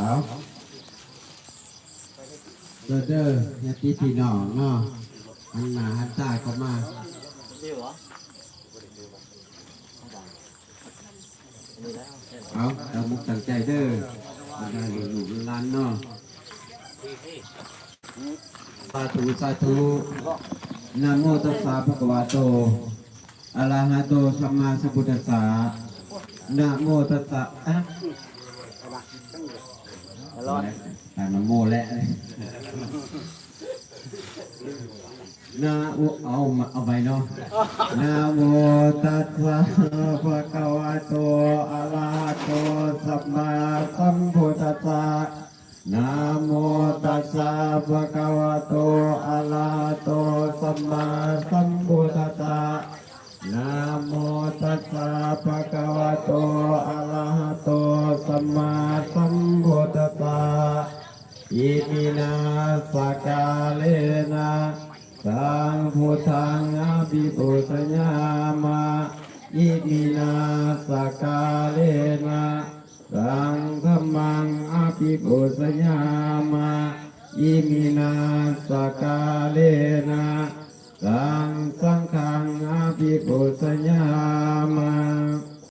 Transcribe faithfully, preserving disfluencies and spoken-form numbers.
เอาเด้อเด้อญาติพี่น้องเนาะ หันหน้าหันตาเข้ามา เอาตั้งมุกตั้งใจเด้อบรรดาลูกๆหลานๆเนาะ สาธุ สาธุ Namo tassa bhagavato arahato sammāsambuddhassa. Namo tassa อะ ตาม namo แล้ว Namo เอามา เอาใหม่เนาะ Namo tassa bhagavato arahato sammāsambuddhassa. Namo tassa bhagavato arahato sammāsambuddhassa. Namo tassa bhagavato arahato sammāsambuddhassa. Iminā sakkārena taṃ buddhaṃ abhipūjayāma. Iminā sakkārena taṃ dhammaṃ abhipūjayāma. Iminā sakkārena taṃ saṅghaṃ abhipūjayāma.